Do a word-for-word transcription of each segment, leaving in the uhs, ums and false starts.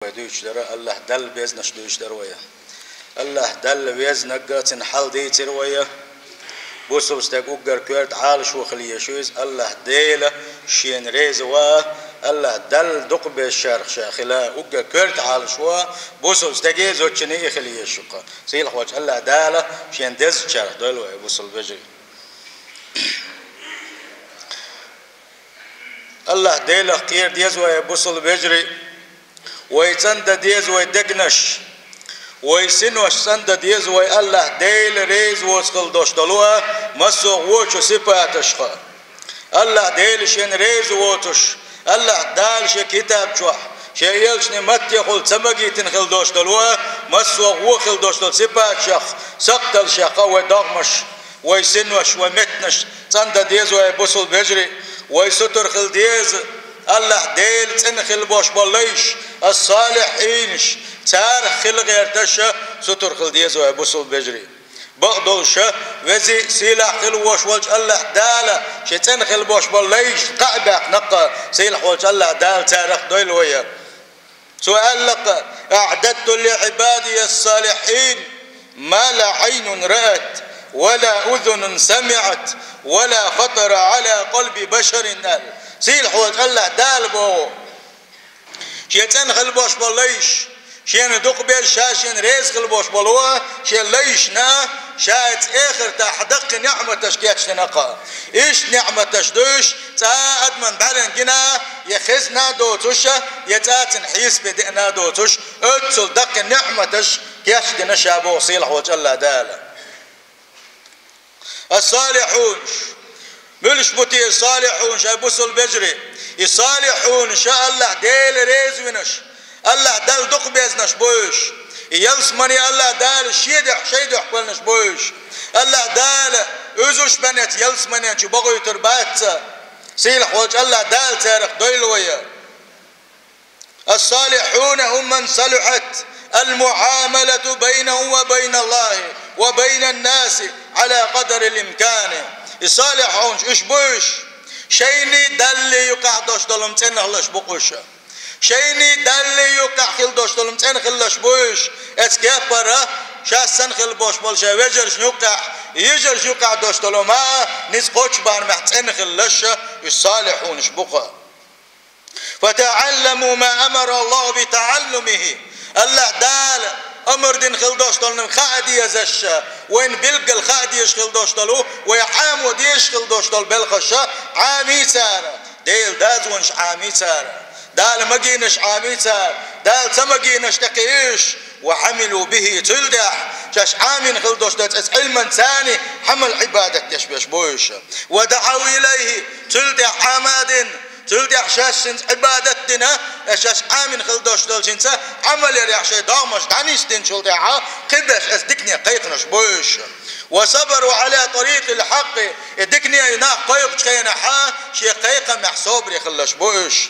Вай дуьйцуш дара, АллахӀ Далла безнаш дуьйцуш дара вай. АллахӀ Далла везнаг а, цуьнан хьал дийцира вай. Бусалба стаг уггар коьрта Ӏалашо хила езаш ю иза, АллахӀ Дела шена реза ван, АллахӀ Далла дукха безачарах ша хила, уггар коьрта Ӏалашо, бусалба стаге а, зодчуне а хила езаш ю-кх. Сийлахьволчу АллахӀ Дала шена дезачарах дойла вай, бусалба вежарий. АллахӀ Делах кхера деза вай, бусалба вежарий. Вай цӀандан деза вай дегнаш, вай синош цӀандан деза вай АллахӀ Дела реза воцу хила долуш долу а, массо а вочу сипаташха. АллахӀ Дела шена реза воцуш, АллахӀ Дала шен китаб чохь, шен элчане маттехула ца магийтина хила долуш долу а, массо а вон хила долуш долу сипаташах, сакхталлашех а вай догӀмаш, вай синош, вай меттанаш цӀандан деза вай, бусалба вежарий, вай сутара хила деза. АллахӀ Дела цӀена хила бош болу лайш, ас-салихьинаш, царах хила гӀерташ а сутара хила деза вай, бусалба вежарий. Бакъдолуш а, везий, сийлахь хила вош волчу АллахӀ Дала шен цӀена хила бош болу лайш кхаъ баьккхина-кх, сийлахь волчу АллахӀ Дала царах дойла вай. Цо аьлла-кх: «أعددت لعبادي الصالحين ما لا عين رأت ولا أذن سمعت ولا خطر على قلب بشر», – аьлла. Сийлахь волчу АллахӀ Дала боху: шен цӀена хила бош болу лайш, шена дукха беза, ша шена реза хила бош болу а, шен лайшна ша эца эхартахь даккхий неӀматаш кечдина-кх. Иштта неӀматаш ду уьш, цкъа а адаман бӀаьргана гина, я хезна доцуш а, я цкъа а цуьнан хьесапе деана доцуш, оццул даккхий неӀматаш кечдина ша боху сийлахь волчу АллахӀ Дала. Ас-салихьунаш. Муьлш бу те салихьунаш, ай бусалба вежарий? И салихьунаш а АллахӀ Дела реза винарш, АллахӀ Далла дукха безнарш бу уьш. И ялсамане АллахӀ Дала шен дуьхьа, шайн дуьхьа кхоьллинарш бу уьш. АллахӀ Дала уьш бен эца ялсаманен чу бохуьйтур бац. Сийлахь волчу АллахӀ Дала царах дойла вай. الصالحون هم من صلحت المعاملة بينهم وبين الله وبين الناس على قدر الإمكان. И салихьунаш уьш бу уьш. Шайний Даллий юкъахь долуш долу цӀена хиларш бу-кх уьш. Шайний Даллий юкъахь хила долуш долу цӀена хиларш бу уьш. Эцу кепара шаьш санна хила бош болу шайн вежаршна юкъахь, йижаршна юкъахь долуш долу ма а, ницкъ кхоччу барамехь цӀена хиларш уьш салихьунаш бу-кх. «فتعلموا ما أمر الله بتعلمه». АллахӀ Дала амар дина хила долуш долу хаа дезаш, вайна билггал хаа дезаш хила долуш долу, вай Ӏамо дезаш хила долуш долу белхаш Ӏамий цара, Делан дозанаш Ӏамий цара, Дала магийнаш Ӏамий цара, Дала ца магийнаш тӀекхийса уьш. «وعملوا به», цул тӀаьхьа шаьш Ӏамийна хила долуш долу цӀе Ӏилманца Ӏамал, Ӏибадат деш берш бу уьш. «ودعوا إليه», цул тӀаьхьа Ӏамадина, цул тӀаьхьа шаьш цуьнца Ӏибадат дина, э, шаьш Ӏамийна хила долуш долчуьнца Ӏамал ярехь шайн догӀмаш дӀанисдинчул тӀаьхьа кхин берш эцу дикане кхайкхинарш бу уьш. «وصبروا على طريق الحق», и дикане нах кхойкхучу хенахь шен кхайкхамехь собаре хиларш бу уьш.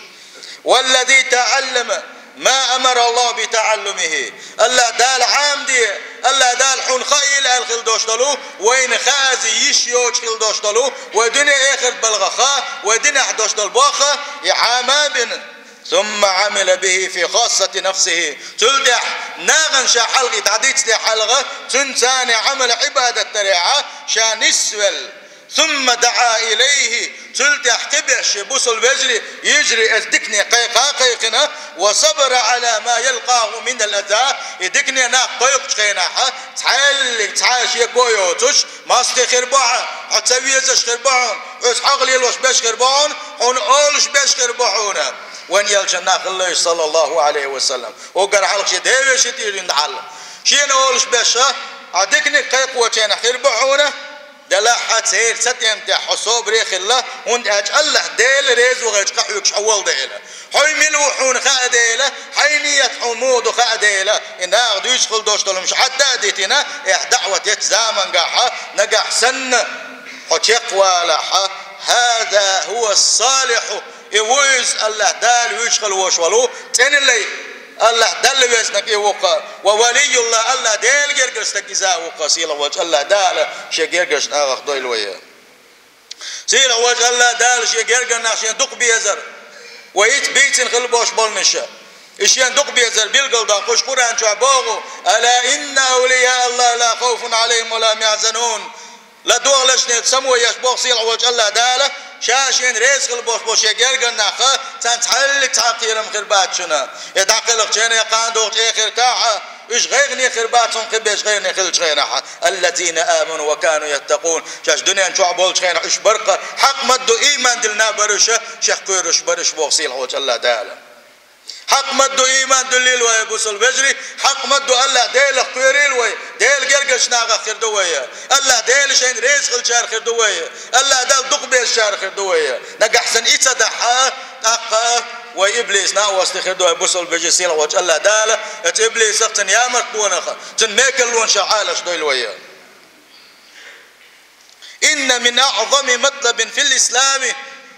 «والذي تعلم ما أمر الله بتعلمه». АллахӀ Дала Ӏамаде, АллахӀ Дала хьуна хаийла аьлла хила долуш долу, вайна хаза йиш йоцуш хила долуш долу, вай дуьне-эхарт балхах а, вай динехь долуш долу бохах а, и Ӏама а бина. «ثم عمل به في خاصة نفسه». Цул тӀаьхьа нахана ша хьалха и дӀадицле хьалха, цуьнца Ӏамал, Ӏибадат дарехь ша нисвелла. «ثم دعا إليه», цул тӀаьхьа кхин берш шен бусалба вежарий, йижарий эцу дикане кхайкха а кхайкхина, «وصبر على ما يلقاه من الأذى», и дикане нах кхойкхучу хенахь, цхьаьллиг цхьа а шеко йоцуш, мостагӀий хир бу хьо, хьо ца везаш хир бу хьуна, оцу хьагӀ лелош берш хир бу хьуна, хьуна олуш берш хир бу хьуна. Вайн элчанан нах хилла уьш, саллаллаху Ӏалайхи ва саллам. Уггар хьалха шен девеши тӀера дина хьал. Шена олуш берш а, а диканиг кхайкхочу хенахь хир бу хьуна, делахь а церан цатӀем тӀехь хьо собаре а хилла, хӀунда аьлча АллахӀ Дела реза вахча кхаьчча хьо волу дела. Хьо мила ву хьуна хаа дела, хьайн ният хьуна муха ду хаа дела, и наха дуьйцуш хила долуш долу хӀумнаш Ӏадда а дитина, эхь даӀват ечу замангахь, нагахь санна хьо чекхвалахь, «هذا هو الصالح», и ву иза АллахӀ Дала вуьйцуш хила вош волу цӀена лай. АллахӀ Далла везнаг и ву-кх, ва валиюллахӀ, АллахӀ Делан гергара стаг иза а ву-кх, сийлахь волчу АллахӀ Дала шен гергарчу нахах дойла вай. Сийлахь волчу АллахӀ Дала шен гергара нах шен дукха безар, вай иштта бийцина хила бош болнаш. И шен дукха безар билгалдоккхуш Къуръан чохь боху: «ألا إن أولياء الله لا خوف عليهم ولا هم يحزنون». ЛадогӀалаш, шуна самавеш боху сийлахь волчу АллахӀ Дала, Ша Шена реза хила болуш болу Шен гергара нах, царна цхьаллиг цхьа а кхерам хир бац шуна. И дӀакхелхачу хенахь, кхана догӀучу эхартахь, уьш гӀайгӀане хир бац хьуна, кхин берш гӀайгӀане хиллачу хенахь. «الذين آمنوا وكانوا يتقون». Шаьш дуьнен чохь болчу хенахь уьш бара-кх, хьакъ ма-дду ийман диллина бара уьш, шех кхоьруш бара уьш боху сийлахь волчу АллахӀ Дала. Хьакъ ма-дду ийман дуьллийла вай, бусалба вежарий, хьакъ ма-дду АллахӀ Делах кхоьрийла вай, Делан гергарчу нахах хир ду вай. АллахӀ Дела Шена реза хиллачарах хир ду вай. АллахӀ Далла дукха безачарах хир ду вай. Нагахь санна и ца дахь, тӀаккха вай иблисан накъостий хир ду вай, бусалба вежарий, сийлахь волчу АллахӀ Дала, оцу иблисах, цуьнан ямартлонах, цуьнан мекарлонах ша Ӏалашдойла вай. «إن من أعظم مطلب في الإسلام»,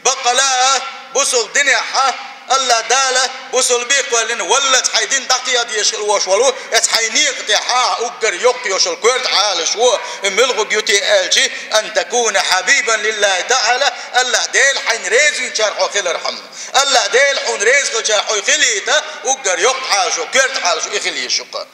баккъала а, бусалба динехь а, АллахӀ Дала бусалбех кхоьллина, валлалц хьайн дин дӀакхехьа дезаш хила волуш волу, оцу хьайн некъа тӀехь а уггар йоккха йолуш йолу коьрта Ӏалашо, и муьлхарг ю те аьлча, «أن تكون حبيبا لله تعالى», АллахӀ Дела хьайна реза винчарах хьо хилархьама. АллахӀ Дела хьуна реза хиллачарах хьо хилийта, уггар йоккха Ӏалашо, коьрта Ӏалашо и хила еза ю-кх.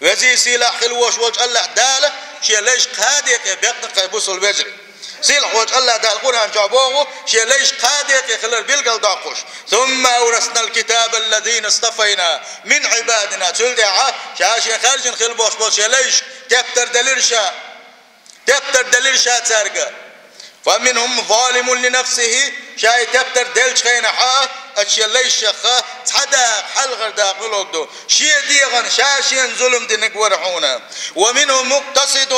Везий сийлахь хила волуш волчу АллахӀ Дала Шен лайш кхаа декъе бекъна-кх, бусалба вежарий. Сийлахь волчу АллахӀ Дала Къуръан чохь боху, Шен лайш кхаа декъе хилар билгалдоккхуш: «ثم أورثنا الكتاب الذين اصطفينا من عبادنا». Цул тӀаьхьа Ша Шена хаьржина хила болуш болу Шен лайш тептар делира Ша. Тептар делира Ша цаьрга. «فمنهم ظالم لنفسه», Ша и тептар деллачу хенахь а, оцу Шен лайшах цхьа дакъа, хьалхара дакъа муьлхарг ду? Шен дегӀан Ша Шена зулам динарг вара хьуна. «ومنهم مقتصد»,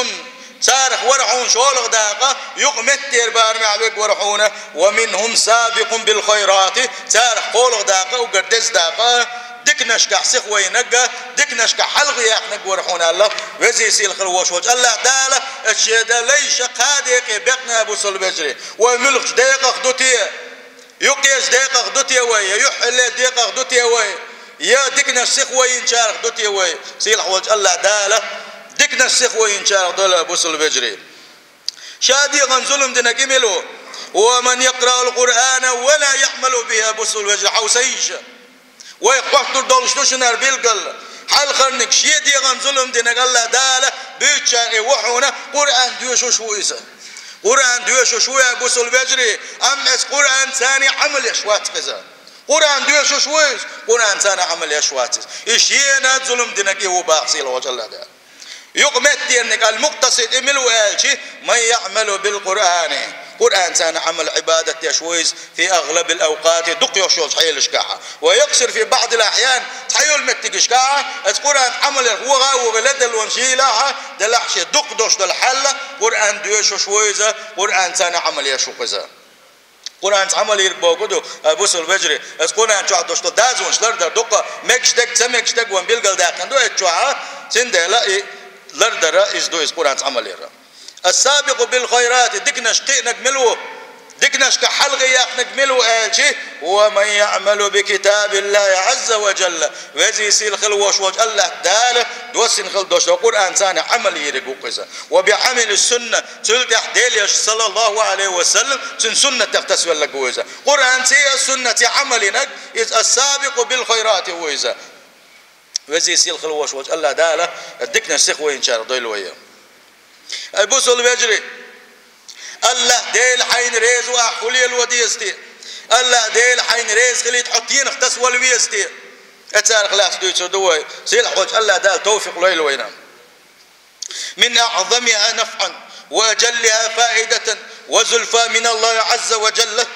царах вара хьуна шолгӀа дакъа, юкъаметтера барамехь верг вара хьуна. «ومنهم سابق بالخيرات», царах кхоалгӀа дакъа, уггар деза дакъа, диканашкахь сиха вайнарг, диканашкахь хьалха яьккхинарг вара хьуна аьлла, везий сийлахь хила волуш волчу АллахӀ Дала, оцу Шен лайша кхаа декъе бекъна, бусалба вежарий. Вай муьлхачу декъах ду те, юккъерчу декъах ду те вай, я юьхьӀилле декъах ду те вай, я диканаш сиха вайначарах ду те вай? Сийлахь волчу АллахӀ Дала диканаш сиха вайначарах дойла, бусалба вежарий. Ша дегӀан зулам динарг и мила ву? «ومن يقرأ القرآن ولا يعمل به», бусалба вежарий, хьовсийша. Вайх хоттур долуш ду шуна хӀара билгал. Хьалхарниг, Шен дегӀан зулам динарг АллахӀ Дала буьйцучарах и ву хьуна, Къуръан доьшуш ву иза. Къуръан доьшуш ву, я бусалба вежарий, амма оцу Къуръанца Ӏамал еш вац иза. Къуръан доьшуш ву иза, Къуръанца Ӏамал еш вац иза. И шена зулам динарг и ву боху сийлахь волчу АллахӀ Дала. Юкъаметтера дерг, ал-мукътасид, и мила ву аьлча, «من يعمل بالقرآن», Къуръанца Ӏамал, Ӏибадат деш ву иза, «في أغلب الأوقات», дукха йолуш йолчу хьелашкахь. «ويقصر في بعض الأحيان», цхьайолу меттигашкахь, оцу Къуръанца Ӏамал яр вогӀа а вогӀий, ледарлонаш йийлахь а, делахь а, шен дукха долуш долу хьал, Къуръан доьшуш ву иза, Къуръанца Ӏамал еш ву-кх иза. Къуръанца Ӏамал йийриг бохург ду, ай, бусалба вежарий, оцу Къуръан чохь долуш долу дозанаш лардар ду-кх, мегаш дерг, ца мегаш дерг вайна билгалдаьккхина ду оцу чохь, цундела и лардар иза ду, иза Къуръанца Ӏамал яр. «السابق بالخيرات», диканаш кхиънарг мила ву? Диканашкахь хьалха яьккхинарг мила ву аьлча, «ومن يعمل بكتاب الله عز وجل», везий сийлахь хила волуш волчу АллахӀ Дала доссийна хила долуш долу Къуръанца Ӏамал йийриг ву-кх иза. «وبعمل السنة», цул тӀаьхьа Делан Элчан, саллаллаху Ӏалайхи ва саллам, цуьнан суннатах тасавелларг ву иза. Къуръанций, суннатций Ӏамал йинарг, иза «السابق بالخيرات» ву иза. Везий сийлахь хила волуш волчу АллахӀ Дала диканаш сиха вайначарах дойла вай. Ай, бусалба вежарий, АллахӀ Дела хьайна реза ву, ахь хӀун лело деза те? АллахӀ Дела хьайна реза хилийта, хьо стенах тасавала веза те? Оцарах лаьцна дуьйцур ду вай. Сийлахь волчу АллахӀ Дала тавфикъ лойла вайна. «من أعظمها نفعا وأجلها فائدة وزلفى من الله عز وجل».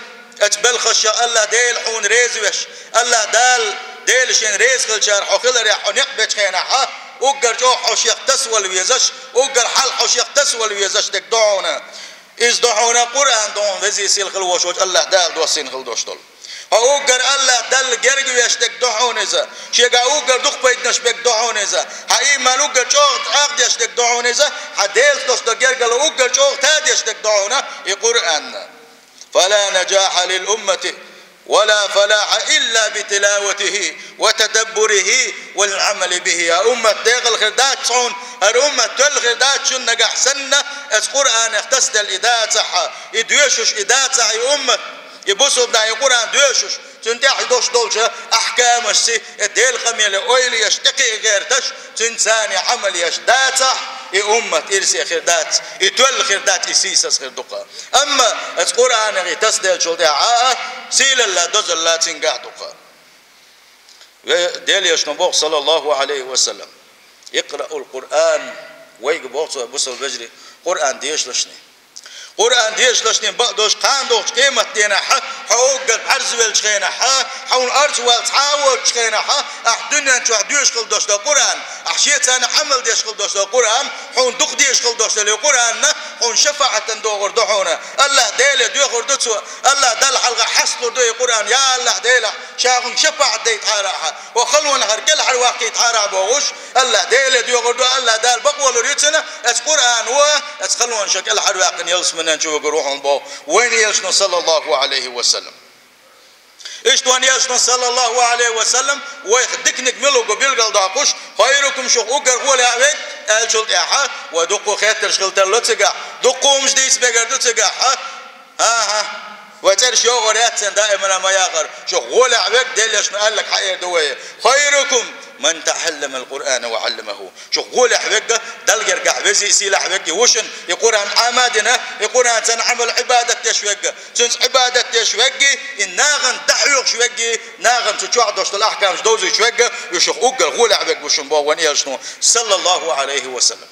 Оцу белхашах АллахӀ Дела хьуна реза веш, АллахӀ Дала, Дела Шена реза хиллачарах хьо хиларехь, хьо некъ бечу хенахь, уггар чӀогӀа хьо Шех тасавала везаш, уггар хьал хьо Шех тасавала везаш дерг ду хьуна. Иза ду хьуна Къуръан, ду хьуна везий сийлахь хила волуш волчу АллахӀ Дала доссийна хила долуш долу. Хьо уггар АллахӀ Далла герга веш дерг ду хьуна иза. Шегахь уггар дукха пайданаш берг ду хьуна иза. Хьан ийман уггар чӀогӀа чӀагӀдеш дерг ду хьуна иза. Хьан Делах долуш долу гергарло уггар чӀогӀа тадеш дерг ду хьуна и Къуръан. «فلا نجاح للأمة ولا فلاح إلا بتلاوته وتدبره والعمل به». Я уммат, декъала хир дац хьуна, хӀара уммат тоьлла хир дац шуна нагахь санна, оцу Къуръанах тасаделла и дацахь, и доьшуш и дацахь и уммат, и бусалба нах и Къуръан доьшуш, Цуьнан тӀехь долуш долчу ахкамашца, э, Делан къамеле ойла еш, тӀекхиа гӀерташ, цуьнца царна Ӏамал еш дацахь, и уммат ирсе хир дац, и тоьлла хир дац, и сийсаз хир ду-кха. Амма оцу Къуръанах и тасаделлачул тӀаьхьа а, сийлалла, дозалла цуьнгахь ду-кха. Вай Делан Элчано боху, саллаллаху Ӏалайхи ва саллам: «Икъраул Къуръан», вайга боху цо, бусалба вежарий, Къуръан дешалашний. Къуръан дешалашний бакъдолуш кхана догӀучу къематденахь, хьо уггар бӀарзвеллачу хенахь, хьуна орца вала цхьа а воцучу хенахь, ахь дуьнен чохь доьшуш хила долуш долу Къуръан, ахь шеца цхьаьна Ӏамал деш хила долуш долу Къуръан, хьуна дукха дезаш хила долуш долу Къуръан, хьуна шафаӀатан догӀур ду хьуна. АллахӀ Деле доьхур ду цо, АллахӀ Далла хьалха хьасталур ду и Къуръан: «Я АллахӀ Дела, ша хьуна шафаӀат дайтахьара ахьа, хьо халонехьара кӀелхьарваккхийтахьара», – бохуш, АллахӀ Деле доьхур ду, АллахӀ Дала бакъо лур ю цунна, оцу Къуръано, оцу халонех кӀелхьарваьккхина ялсаманен чу вигур ву хьуна боху вайна Элчано, саллаллаху Ӏалайхи ва саллам. Иштта вайна Элчано, саллаллаху Ӏалайхи ва саллам, вайх диканиг мила ву билгалдоккхуш: «Хайрукум», шух уггар гӀолехь верг, аьллачул тӀаьхьа, вай дуккха хеттарш хила тарло цигахь, дуккха хӀуманаш дийца мегар ду цигахь, хӀа? ХӀан-хӀа. Вай цӀераш йогӀур яц церан даимана ма яхара. Шух гӀолехь верг, Делан Элчано аьлларг хьаэр ду вай: «Хайрукум ман таӀалламал Къуръана ва Ӏалламаху». Шух гӀолехь верг, Далла гергахь везий, сийлахь верг ву шуна, и Къуръан Ӏама а дина, и Къуръанца цхьаьна Ӏамал, Ӏибадат деш верг, цуьнца Ӏибадат деш верг, и нахана дӀахьоьхуш верг, нахана цу чохь долуш долу ахкамаш довзуьйтуш верг, и шух уггар гӀолехь верг ву шуна боху вайна Элчано, саллаллаху Ӏалайхи ва саллам.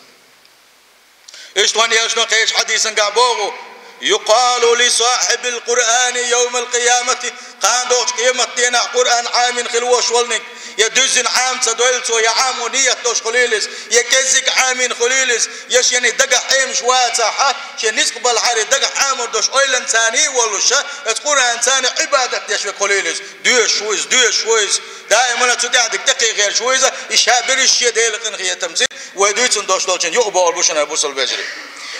Иштта вайна Элчано кхечу хьадисангахь боху: «Юкъалу ли сахьибил Къуръани йовмал къиямати», кхана догӀучу къематденахь Къуръан Ӏамийна хила волуш волниг, я дуьззина Ӏама ца дойла цо, я Ӏамо ниет долуш хуьлийла иза, я кӀеззиг Ӏамийна хуьлийла иза, я шена дагахь Ӏемаш вацахь, шен ницкъ балхьара дагахь Ӏамор долуш ойланца цхьаьна а волуш, оцу Къуръанца цхьаьна Ӏибадат деш верг хуьлийла иза. Доьшуш ву иза, доьшуш ву иза. Даимана цу тӀехь дика тӀекхехьерш ву иза, и ша берриш шен Делан къинхетамца вай дуьйцун долуш долчун юкъа бохур бу шуна, бусалба вежарий.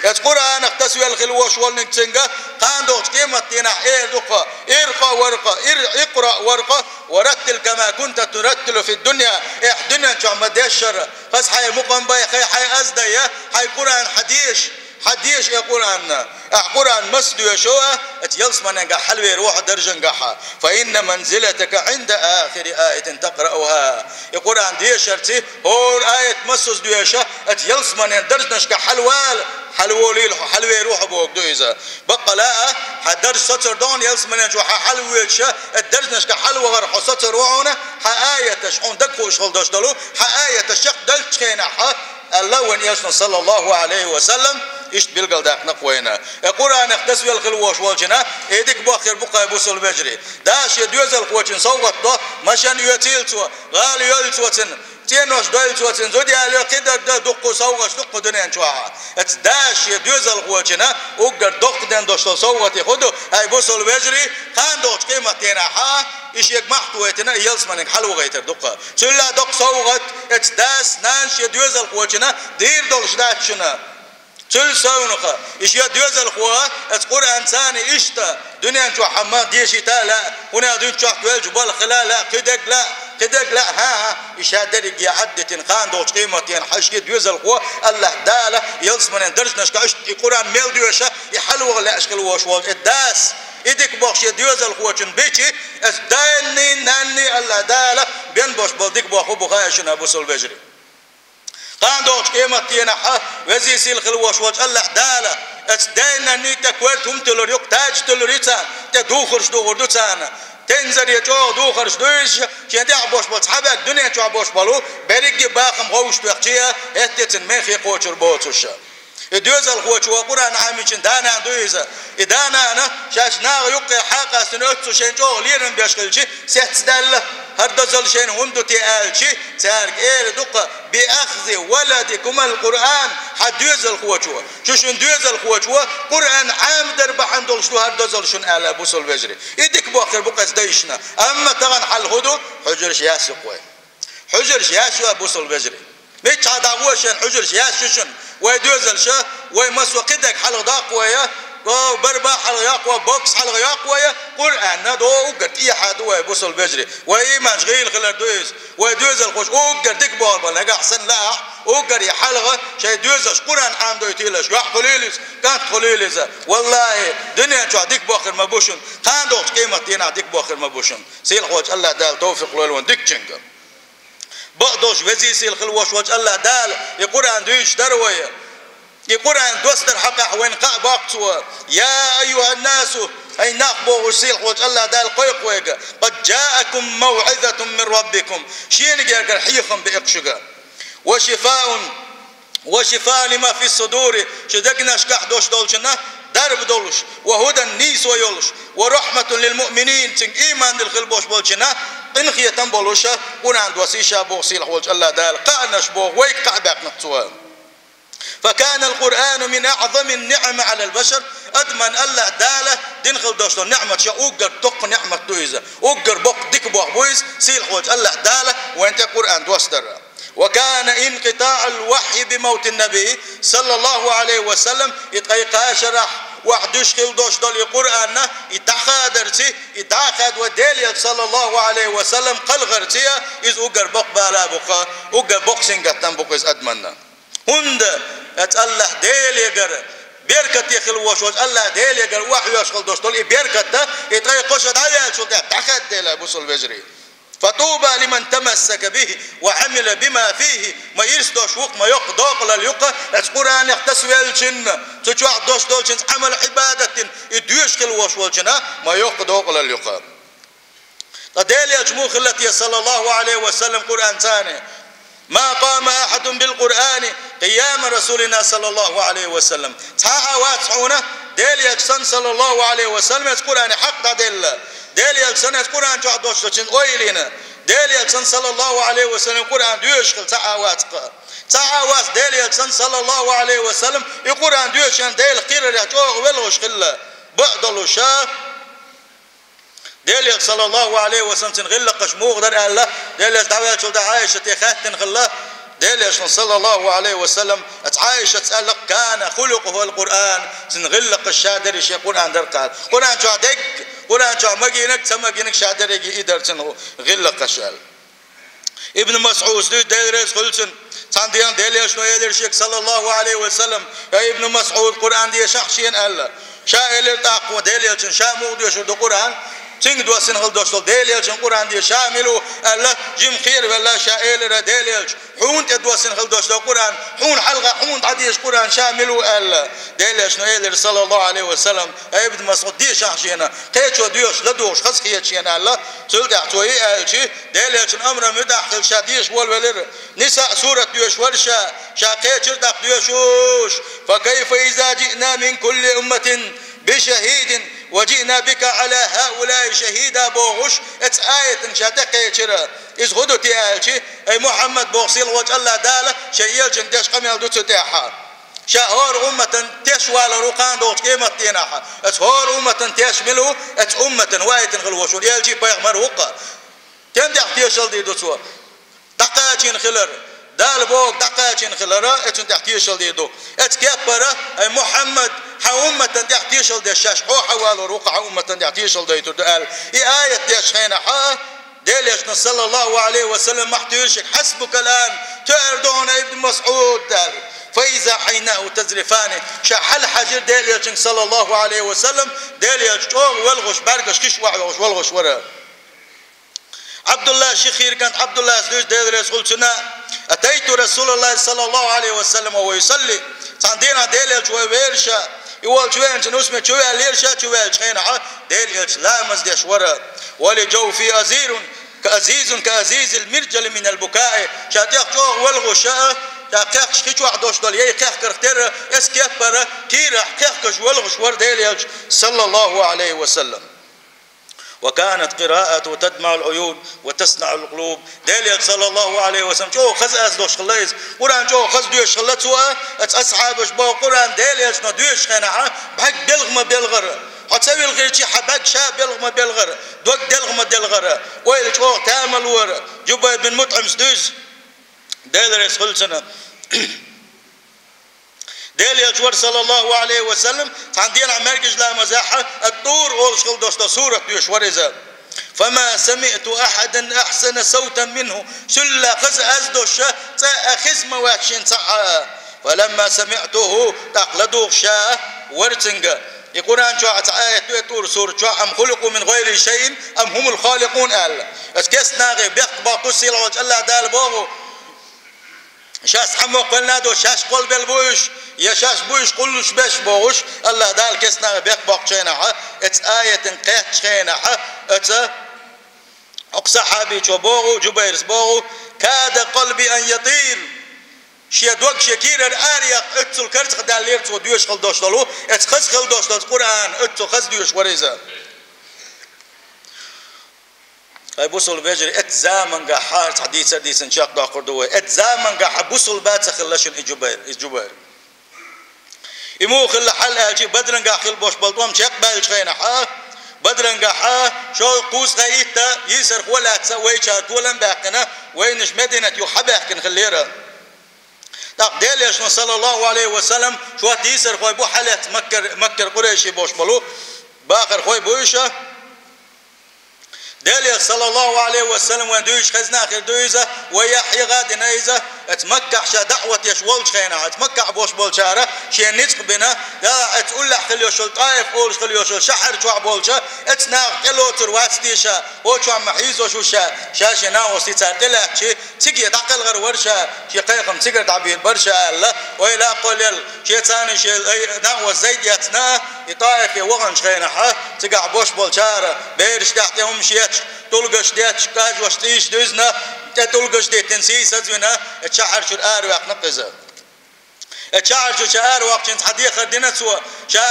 Оцу Къуръанах тасавелла хила волуш волниг цуьнга кхана догӀучу къематденахь эр ду-кха: «Иркъа варкъа, ир-, икъра варкъа, ва раттил кама кунта тураттилу фид дунья». Эхь, дуьнен чохь ма дешшара, хаза хьайн мукъам бай, хай хьайн аз дайа, хьайн Къуръан хьан деша. Хьан деша и Къуръанна? Ахь Къуръан маса доьшо а, оцу ялсаманенгахь хьалавер ву хьо даржангахьа. «Фа инна манзилатака Ӏинда ахири аятин такърауха». И Къуръан дешарций, хӀора аят масаза доьша, оцу ялсаманен даржнашка хьалавала, хьалаволийла хьо, хьалавер ву хьо бохург ду иза. Баккъала а, хьан дарж соцур ду хьуна ялсаманен чу хьан хьалавоьдуша, оцу даржнашка хьалавахар хьо соцур ву хьуна, хьан аяташ, хьуна дагахуш хила долуш долу, хьан аяташ чекхдаллачу хенахь, аьлла вайн Элчано, саллаллаху Ӏалайхи ва саллам, иштта билгалдаьккхина-кх вайна. Э, Къуръанах тасавелла хила волуш волчунна, э, дика боху хир бу-кх, бусалба вежарий. Дала шен доьзалхочун совгӀат до, машен оьцийла цо, гӀала йойла цо цунна, цӀенош дойла цо цунна, зуда ялайо, кхидерг дойла, дуккха совгӀаташ ду-кх дуьнен чохь. Эцу Дала шен доьзалхочунна уггар доккха ден долуш долу совгӀатех хӀун ду, ай бусалба вежарий, кхана догӀучу къематденахь а, и шега махьту вайтина, и ялсаманиг хьалавахийтар ду-кх. Цул а доккха совгӀат, эцу дас, нанас шен доьзалхочунна дийр долуш дац шуна. Цул совнаха, и шен доьзалхо, эцу Къуръанца цхьаьна иштта, дуьнен чохь хьан ма дешийта а лаьа, хӀунда аьлча дуьнен чохь кхоьллинчу балхах хила а лаьа, кхидерг лаьа, кхидерг лаьа, хӀан-хӀа, и ша дерриге а Ӏаддитина, кхана догӀучу къематденахь хьан шен доьзалхо, АллахӀ Дала ялсаманен даржнашка иштта и Къуръан мел доьша, и хьалаваха лаьаш хила волуш волу и дас, и дика боху шен доьзалхочун бичи, эцу данний, нанний АллахӀ Дала бен болуш болу дика боху бу хаьа шуна, бусалба вежарий. Кхана догӀучу къематденахь а, везий-сийлахь хила волуш волчу АллахӀ Дала, эцу дай-нанний тӀе корта хӀума туьллур ю-кх, таж туьллур ю царна, тӀе духарш духур ду царна. Тензаре чӀогӀа духарш ду иза, шен тӀехь болуш болу цхьа бӀаьрг дуьнен чохь болуш болу берриге бахам гӀовшах тоьхча а, хӀетте цуьнан мехе кхочур боцуш. И доьзалхочо, Къуръан Ӏамийначун да-нана ду иза. И да-нана шаьш наха юккъе хьакъастина оццу шайн чӀогӀа лерам беш хилчи, сецдаьлла, хӀара дозалла шайна хӀунда ду те аьлчи, цаьрга эр ду-кх: «Би ахзи валадикумал Къуръан», хьан доьзалхочо, шу шун доьзалхочо Къуръан Ӏамадар бахьана долуш ду хӀара дозалла шуна аьлла, бусалба вежарий. И дика боху хир бу-кх эцу дайшна. Амма тахана хьал хӀун ду? Хьуьжарш яьсса ю-кх вай. Хьуьжарш яьсса ю, бусалба вежарий. Миччахьа дӀагӀо шайна хьуьжарш яьсса ю шуна? Вай доьзалша, вай массо а кхидерг хьалхадоккху вай, О, барба хьалха йоккху вай, бокс хьалха йоккху вай, Къуръан а до уггар тӀехьа ду вай, бусалба вежарий. Вай иман гӀийла хилар ду иза. Вай доьзалхоша уггар дика бохур бала, нагахь санна лаахь, уггар и хьалха шайн доьзалш Къуръан Ӏамадойтийлаш, йоккха хуьлийла иза, кӀант хуьлийла иза. Валлахьи, дуьнен чохь дика бохур ма бу шуна, кхана долчу къематдийнахь дика бохур ма бу шуна. Сийлахь волчу АллахӀ Дала товфикъ лойла вайна дикачуьнга. Бакъдолуш везий сийлахь хила волуш волчу АллахӀ Дала и Къуръан дуьйцуш дара вай. И Къуръан доссадар хьокъехь вайна кхаъ боккху цо: «Я айюхӀан-насу», хӀай нах, бохуш сийлахь волчу АллахӀ Дала кхойкху вайга: «Къад джаакум мавӀизатун мин раббикум», шена гергара хьехам беа шуьга. «Ва шифаун, ва шифаун лима фис-судури», шун дегнашкахь долуш долчунна дарба долуш, «ва хӀудан», нийсо йолуш, «ва рахьматун лил муъминин», цуьнга ийман дилла хила болуш болчунна къинхетам болуша Къуръан доссийша боху сийлахь волчу АллахӀ Дала, кхаънаш боху вайга кхаъ баьккхина цо. «Факанал Къуръану мин аӀзамин ниӀами Ӏалал башар», адаман АллахӀ Дала дина хила долуш долу неӀматаш уггар доккха неӀмат ду иза, уггар боккха дика боху бу иза, сийлахь волчу АллахӀ Дала вайна тӀе Къуръан доссадар. «Ва кана инкъитаӀал вахьйи би мавтин наби, саллаллаху Ӏалайхи ва саллам», и ткъе кхаа шарахь вахьйу дуьйш хила долуш долу и Къуръанна, и дӀахадарций, и дӀахаьдда вай Делан Элча, саллаллаху Ӏалайхи ва саллам, кхалхарций, иза уггар боккха бала бу-кха, уггар боккха сингаттам бу-кха иза адаманна. ХӀунда аьлча АллахӀ Делегара беркате хила волуш волчу АллахӀ Делегара охьайоьллуш хила долуш долу и беркат а, и ткъе кхо шо дӀаваьллачул тӀаьхьа дӀахаьдда Дела бусалба вежарий. «Фатуба лиман тамассака бихи ва Ӏамила бима фихи». Ма ирс долуш ву-кха, ма йоккха докъалалла ю-кха, аьлча Къуръанех тасавеллачунна, цу чохь долуш долчунца Ӏамал-Ӏибадат дина, и доьшуш хила волуш волчунна, ма йоккха докъалалла ю-кха. Ткъа Делан Элча муха хилла те, саллаллаху Ӏалайхи ва саллам, Къуръан царна? «Ма къама ахьадун бил Къуръани къияма Расулина, саллаллаху Ӏалайхи ва саллам». Цхьа а вац хьуна Делан Элча санна, саллаллаху Ӏалайхи ва саллам, аьлча Къуръане хьакъ дӀаделла. Делан Элча санна, аьлча Къуръан чохь долуш долчун ойла йина. Делан Элча санна, саллаллаху Ӏалайхи ва саллам, Къуръан доьшуш хилла цхьа а вац-кха. Цхьа а вац Делан Элча санна, саллаллаху Ӏалайхи ва саллам, и Къуръан доьшучунна Делах кхерарехь чӀогӀа велхаш хилла. Бакъдолуша. Делан Элча, саллаллаху Ӏалайхи ва саллам, цуьнан гӀиллакхаш муха дара аьлла, Делан Элча дӀаваьллачул тӀаьхьа Ӏайшате хаьттина хилла, Делан Элчано, саллаллаху Ӏалайхи ва саллам, аьлча Ӏайшатас аьлла: «Кана хулукъухул Къуръан», цуьнан гӀиллакхаш ша дерриш а Къуръан дара-кха аьлла. Къуръан чохь дерг, Къуръан чохь магийнарг, ца магийнарг ша дерриге и дара цуьнан гӀиллакхаш аьлла. Ибн МасӀуда дуьйцу, Дела реза хуьлда цунна, цхьана дийнахь Делан Элчано элира шега, саллаллаху Ӏалайхи ва саллам: «Я Ибн МасӀуд, Къуръан дешахь шена», аьлла. Ша элира тӀаккха Делан Элчано: «Ша муха доьшур ду Къуръан? Цуьнга доссина хила долуш долу Делан Элчан Къуръан деша ша мила ву?» аьлла, жимма кхеравелла ша элира Делан Элча: «Хьуна тӀе доссина хила долуш долу Къуръан, хьуна хьалха хьуна дӀадеша Къуръан ша мила ву?» аьлла. Делан Элчано элира, саллаллаху Ӏалайхи ва саллам: «Я Ибн МасӀуд, дешахь шена, кхечо доьшуш ладугӀуш хаза хета шена», аьлла. Цул тӀаьхьа цо и аьлча, Делан Элчан амрана муьтӀахь хилла ша деша волавелира. Ниса сурат доьшуш вара ша, ша кхечира тӀаккха доьшуш: «Фа кайфа иза жиъна мин кулли умматин би шахӀидин ва жиъна бика Ӏала хӀаулаи шахӀида», бохуш, оцу аятана ша тӀекхечира. Иза хӀун ду те аьлча, ай Мухьаммад, боху сийлахь волчу АллахӀ Дала шайн Элчанна деш къамел ду цу тӀехь. Ша хӀора умматан теш валар ву кхана долчу къематдийнахь. Оцу хӀора умматан теш мила ву, оцу умматан ваийтина хила волуш волу Элча а, пайхамар а ву-кха. Кхин тӀехь тешалла дийр ду цо. ДӀакхачийна хилар, Дала бохург дӀакхачийна хилар, оцунна тӀехь тешалла дийр ду. Оцу кеппара, ай Мухьаммад, хьан умматан тӀехь тешалла деш, шаьш хьо хьан валор ву-кха хьан умматан тӀехь тешалла дойтур ду аьлла. И аят деш хенахь а, Делан Элчано, саллаллаху Ӏалайхи ва саллам, махьтуьйра шега: «Хьасбукал ан, тоьар ду хьуна, Ибн МасӀуд», аьлла. Фа иза Ӏайнаху тазрифани, ша хьалахьаьжира Делан Элчанга, саллаллаху Ӏалайхи ва саллам, Делан Элча чӀогӀа велхаш, бӀаьргаш хиш охьавелхаш велхаш вара. Ӏабдулла, ши хийра кӀант Ӏабдуллас дуьйцу, Дела реза хуьлда цунна: «Атайту Расулаллахи, саллаллаху Ӏалайхи ва саллам, ва хӀува юсалли». Цхьана дийнахь Делан Элча вай вера ша, и волчу веанчу нусме чу ваьллера ша, чу ваьллачу хенахь а Делан Элча ламаз деш вара. «Ва ли жавфи азирун, ка азизун, ка азизил миржали минал букаи». Ша тӀех чӀогӀа велхаш а, ша кхехкаш хи чохь долуш долу яй кхехкарх терра, эс кеппара кийрахь кхехкаш велхаш вара Делан Элча, саллаллаху Ӏалайхи ва саллам. «Ва канат къираатуху тадмаул Ӏуюн ва таснаул къулуб». Делан Элча, саллаллаху Ӏалайхи ва саллам, чӀогӀа хаза аз долуш хилла иза. Къуръан чӀогӀа хаза доьшуш хилла цо а, оцу асхьабаша боху, Къуръан Делан Элчано доьшучу хенахь а, бӀаьрг белха ма белхара. Хьо ца вилхирчий хьан бӀаьрг ша белха ма белхара, дог делха ма делхара. Ойла чӀогӀа тамалора. Жубайр бин МутӀимас дуьйцу, Дела реза хуьлда цунна. Дела Элча вар, саллаллаху Ӏалайхи ва саллам, цхьан дийнахьа маьркӀажа ламазехь ат-ТӀур олуш хила долуш долу сурат доьшуш вара иза. «فما سمعت أحدا أحسن صوتا منه». Суьллахь хаза аз долуш цкъа а хезна ма вац шена цхьа а. «فلما سمعته», тӀаккха ладугӀуш ша вара цуьнга. И Къуръан чохь цхьа аят ду, и ТӀур сурат чохь: «أم خلقوا من غير شيء أم هم الخالقون», аьлла. Аса кестнахе бехк боккхуш сийлахьчу АллахӀ Дала боху, шаьш цхьаммо кхоьллина а доцуш, шаьш кхоллабелла бу уьш, я шаьш бу уьш кхуллуш берш бохуш, АллахӀ Дала кестнахе бехк боккхучу хенахь, оцу аятан кхеттачу хенахь, оцу хӀокху сахьабичо боху, Джубайрас боху: «كاد قلبي أن يطير». Шен дог шен кийрара араяьккха, оццул карзахдаьллера цо доьшуш хила долуш долу, оцу хаза хила долуш долу Къуръан, оццул хаза доьшуш вара иза. Ай, бусалба вежарий, эцу замангахь цхьа дийцар дийцина чекхдоккхур ду вай. Эцу замангахь бусалба ца хилла шуна и Джубайр, и Джубайр. И муха хилла хьал аьлча, Бадрангахь хила болуш болу тӀом чекхбаьллачу хенахь, Бадрангахь шо кхузткъе итт йийсархо лаьцна вайчара толам баьккхина, вайнаш Мединат юха хьабаьхкина хиллера. ТӀаккха Делан Элчано, саллаллаху Ӏалайхи ва саллам, шортта йийсархой бу хьалаьцна Маккара, Маккара къурайший болуш болу, бахархой бу уьш. Делан Элча, саллаллаху Ӏалайхи ва саллам, вайн дуьйцуш хезна хир ду иза, вай яхь хьеха а дина иза, оцу Маккахь ша даӀват еш волчу хенахь, оцу Маккахь болуш болчара шен ницкъ бина, я оцу уллехь хила йолуш йолу ТӀаиф олуш хила йолуш йолу шахьар чохь болчу, оцу наха тӀелоцур вац те ша, хӀокху чохь ма хьийзош ву ша, ша шен накъостий цара тӀелаьцча, цига дӀакхелхар вара ша, шен кхайкхам цигара дӀабийр бара ша аьлла, ойла а кхоллаелла, шен царна шен накъост Зайд эцна, и ТӀаифе ваханчу хенахь, цигахь болуш болчара, бераш тӀехь тӀе хӀумаш етташ, тӀулгаш детташ, кӀажош цӀийш дуьзна, тӀе тӀулгаш диттина, сий сазвина, оцу шахьар чуьра араваьккхина иза. Оцу шахьар чу ша араваккхича цхьа дехар дина цо, ша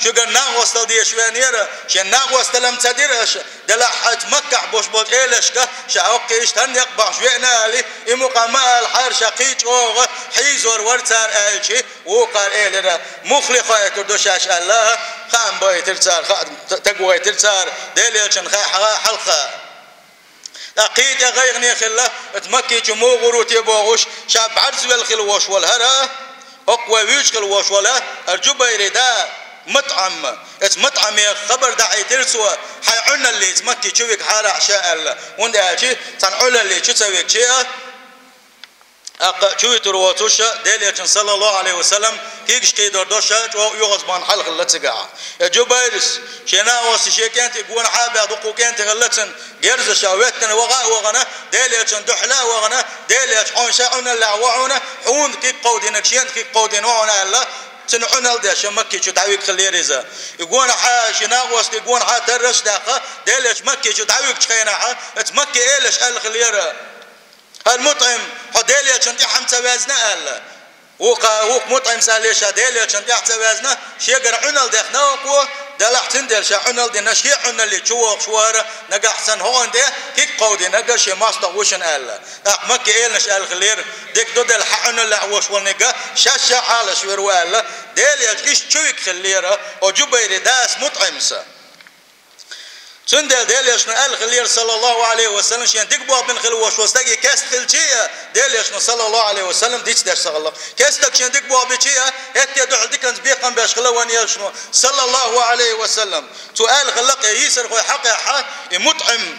шуьгара накъосталла дезаш веанера, шен накъосталла-м ца дира аша, делахь оцу Маккахь болуш болчу элашка ша хӀокху иштта некъ бахьаш веана али, и мукъа ма алахьара ша кхин чӀогӀа хьийзор вара цара аьлча, вукхара элира, муха ле хоуьйтур ду шаьш аьлла, хаам байтира цара, хаа тагвайтира цара, Делан Элчанна хаа хьалха. ТӀаккха кхин тӀе гӀайгӀане хилла, оцу Макки чу муха гӀур ву те бохуш, ша бӀарзвелла хила волуш волу хӀара, хӀокху вай вуьйцуш хила волуш волу хӀара Джубайри да, МутӀим. Оцу МутӀиме хабар дахьийтира цо, хьайн Ӏуьналлица Макки чу вигахьара ша аьлла, хӀунда аьлча цхьана Ӏуьналли чу ца вигча а, тӀаккха чу витур воцуш, Делан Элчанна, саллаллаху Ӏалайхи ва саллам, кегаш кхийдор долуш, чӀогӀа оьгӀазбахана хьал хилла цигахь. Э, Джубайрис, шен накъостий, шен кӀентий гонахьа а баьхна, дуккха кӀентий хилла цуьнан, герзаша веттина ваха а вахана, Делан Элчанна дуьхьала а вахана, Делан Элча, хьуна ша Ӏуьналлехь ву хьуна, хьуна кегий кховдийна, шена кегий кховдийна ву хьуна аьлла, цуьнан Ӏуьналла деш, Макки чу дӀавигна хиллера иза. И гонахьа, шен накъостий гонахьа тарраш а даьккха, Делан Элча Макки чу дӀавигначу хенахь, оцу Макки элаша аьлла хиллера: «ХӀара МутӀим, хьо Делан Элчанна тӀаьхьа ца ваьзна?» аьлла. Вукха, вукха МутӀимас аьлла: «Ша Делан Элчанна тӀаьхьа ца ваьзна, шегара Ӏуьналла дехна хӀокхо, делахь цуьнан дела ша Ӏуьналла дина, шен Ӏуьналли чу вогӀуш ву хӀара, нагахь санна хӀокхуьнан тӀе кегий кховдийнарг шен мостагӀа ву шуна», аьлла. ТӀаккха Макки элаша аьлла хиллера: «Дика ду, делахь хьан Ӏуьналлехь волуш волниг шаьш ша хьалаш вир ву», аьлла. Делан Элча иштта чу вигна хиллера оцу Джубайри дас МутӀимас. Цундела Делан Элчано аьлла хиллера, саллаллаху Ӏалайхи ва саллам, шена дика болх бина хила волуш волу стаге кеста хилча а, Делан Элчано, саллаллаху Ӏалайхи ва саллам, дицдеш ца хилла. Кестаг шена дика болх бича а, хӀетте дуьхьал диканца бекхам беш хилла вайн Элчано, саллаллаху Ӏалайхи ва саллам. Цо аьлла хилла, кхин йийсархой хьакъехь, и МутӀим,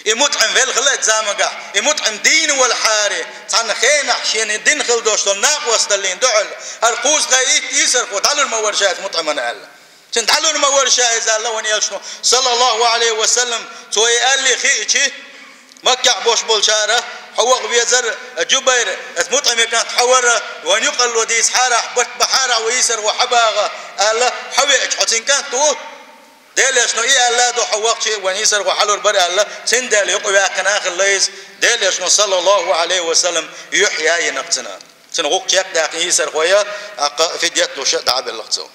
и МутӀим велла хилла оцу замангахь, и МутӀим дийна волу хьара, цхьана хенахь шена дина хила долуш долу накъосталлин дуьхьал, хӀара кхузткъе итт йийсархо дӀалур ма вара ша иза МутӀимана аьлла. Цуьнан дӀалур ма вара ша иза аьлла вайн Элчано, саллаллаху Ӏалайхи ва саллам. Цо и аьлле хиъча, Маккахь болуш болчара: «Хьо ваха везара, Джубайр, оцу МутӀиман кӀант хьо вара, вайна юкъалло дийцахьара ахь, барт бахьара ахь вайн йийсархо хьабаха», аьлла, хьавеача, хьо цуьнан кӀант ву. Делан Элчано и аьлла а ду, хьо вахча вайн йийсархо хьалур бара аьлла, цундела юкъаваьккхина а хилла иза, Делан Элчано, саллаллаху Ӏалайхи ва саллам, юьхь яйинарг цуьнан. Цуьнан гӀуллакх чекхдаккха йийсархой а, тӀаккха фидет луш а дӀа а беллера цо.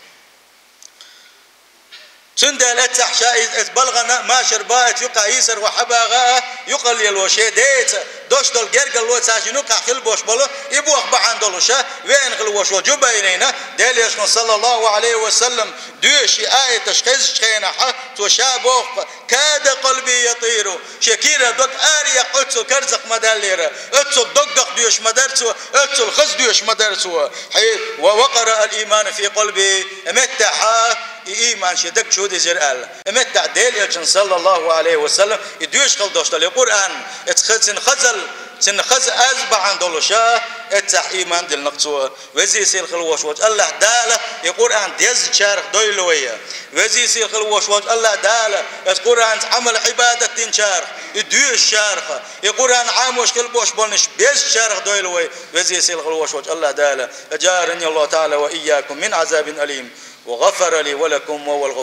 Цундела эццахь ша иза эца балгӀана машар баица юкъа йийсар ваха хьабагӀа, юкъа лело шен деца дош долу гергарло ца шина юкъа хила бош болу, и бох бахьана долуша, веана хила вош волу Джубайрина, Делан Элчано, саллаллаху Ӏалайхи ва саллам, доьшуш и аяташ хезачу хенахьа, цо ша боху: «Када къалби ятиру». Шен кийра дог ара яккха, оццул карзах ма даьллера, оццул доггах доьшуш ма дара цо, оццул хаза доьшуш ма дара цо. Хье, ва вакъара ал-ийману фи къалби, меттахьа и ийман шен даг чу дизира аьлла. Меттахь Делан Элчано, саллаллаху Ӏалайхи ва саллам, и доьшуш хила долуш долу и Къуръан, эца хаза, цуьнан хазал, цуьнан хаза аз бахьана долуша, эццахь ийман диллинарг цо. Веза-сийлахь хила вош волчу АллахӀ Дала и Къуръан дезначарах дойла вай. Веза-сийлахь хила вош волчу АллахӀ Дала эца Къуръанца Ӏамал-Ӏибадат динчарах, и доьшучарах, и Къуръан Ӏамош хила бош болнаш безачарах дойла вай. Веза-сийлахь хила вош волчу АллахӀ Дала. Аджарани Аллаху Таала ва ийякум мин азабин алим. Ва гӀафара ли ва лакум ва вал